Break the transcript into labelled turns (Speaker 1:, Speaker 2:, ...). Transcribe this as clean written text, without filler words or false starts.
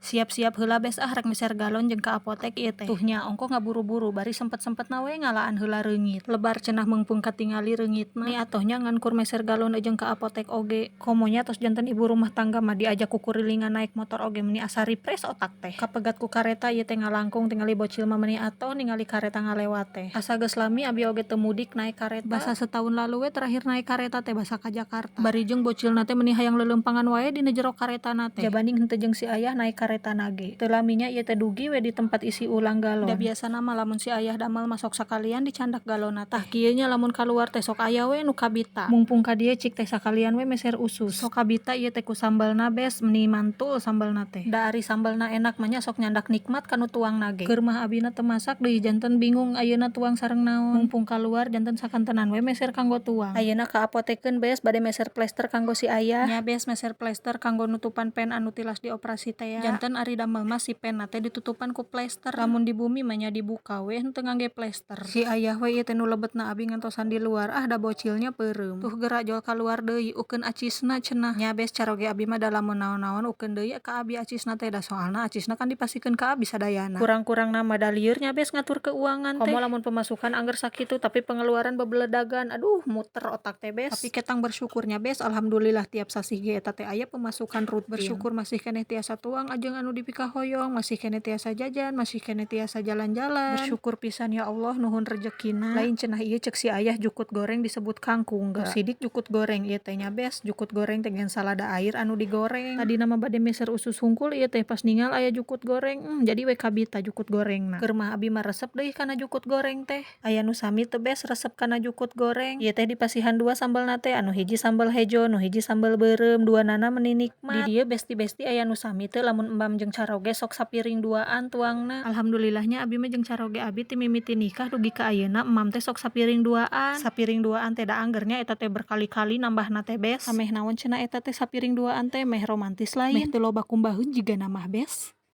Speaker 1: Siap-siap heula, Bes, ah, rek meser galon jeung ka apotek ieu teh. Tuh nya, ongkoh ngaburu-buru bari sempet-sempetna we ngalaan heula reungit. Lebar cenah meungpeung katingali reungitna. Ni atoh nya ngan kur meser galon jeung ka apotek oge. Komo nya tos janten ibu rumah tangga mah diajak kukurilingan naek motor oge meuni asa refresh otak teh. Kapegat ku kareta ieu teh ngalangkung, tingali bocil mah meuni atoh ningali kareta ngalewat teh. Asa geus lami abi oge teu mudik naek kareta. Basa setahun lalu we terakhir naek kareta teh, basa ka Jakarta. Bari jeung bocilna teh meuni hayang leuleumpangan wae dina jero karetana teh. Jabaning henteu jeung si ayah naek karetana ge. Teu lami nya ieu teh dugi we di tempat isi ulang galon. Da biasana mah lamun si ayah damel mah sok sakalian dicandak galonna teh. Tah kieu nya, lamun kaluar teh sok aya we nu kabita. Mungpung ka dieu cik teh sakalian we meser usus. Sok kabita ieu teh ku sambalna, Bes, meuni mantul sambalna teh. Da ari sambalna enak mah nya sok nyandak nikmat kanu tuangna ge. Keur mah abina teu masak deui, janten bingung ayeuna tuang sareng naon. Mumpung kaluar janten sakantenan we meser kanggo tuang. Ayeuna ka apotekeun, Bes, bade meser plester kanggo si ayah. Nya, Bes, meser plester kanggo nutupan pen anu tilas dioperasi tea. Janten ari damel mah si penna teh ditutupan ku plester. Lamun di bumi mah nya dibuka we henteu ngangge plester. Si ayah we ieu teh nu lebetna, abi ngantosan di luar ah, da bocilnya peureum. Tuh geura jol kaluar deui, ukeun acisna cenah. Nya, Bes, caroge abi mah da lamun naon-naon ukeun deui ka abi acisna teh, da soalna acisna kan dipasihkeun ka abi sadayana. Kurang-kurangna mah da lieur nya, Bes, ngatur keuangan teh. Komo lamun pemasukan angger sakitu tapi pengeluaran bebeledagan. Aduh, muter otak teh, Bes. Tapi ketang bersyukurnya, Bes, alhamdulillah tiap sasih ge eta teh aya pemasukan rutin. Bersyukur masih keneh tiasa tuang ajeng anu dipikahoyong, masih keneh tiasa jajan, masih keneh tiasa jalan-jalan. Bersyukur pisan, ya Allah, nuhun rejekina. Lain cenah ieu cek si ayah jukut goreng disebut kangkung ga. Sidik jukut goreng ieu teh nya, Bes, jukut goreng teh ngan salada air anu digoreng. Tadina mah bade meser usus hungkul ieu teh, pas ningal aya jukut goreng, jadi we kabita jukut gorengna. Keur mah abi mah resep deui kana jukut goreng teh. Aya nu sami teu, Bes, resep kana jukut goreng? Ieu teh dipasihan dua sambalna teh, anu hiji sambal hejo, nu hiji sambal beureum, duanana meuni nikmat. Di dieu besti-besti aya nu sami teu lamun embam jeung caroge sok sapiring duaan tuangna? Alhamdulillahnya abi mah jeung caroge abi ti mimiti nikah dugi ka ayeuna emam teh sok sapiring duaan. Sapiring duaan teh da angger nya eta teh berkali-kali nambahna teh, Bes. Ameh naon cenah eta teh sapiring duaan teh, meh romantis lain? Meh teu loba kumbaheun jigana mah, Bes.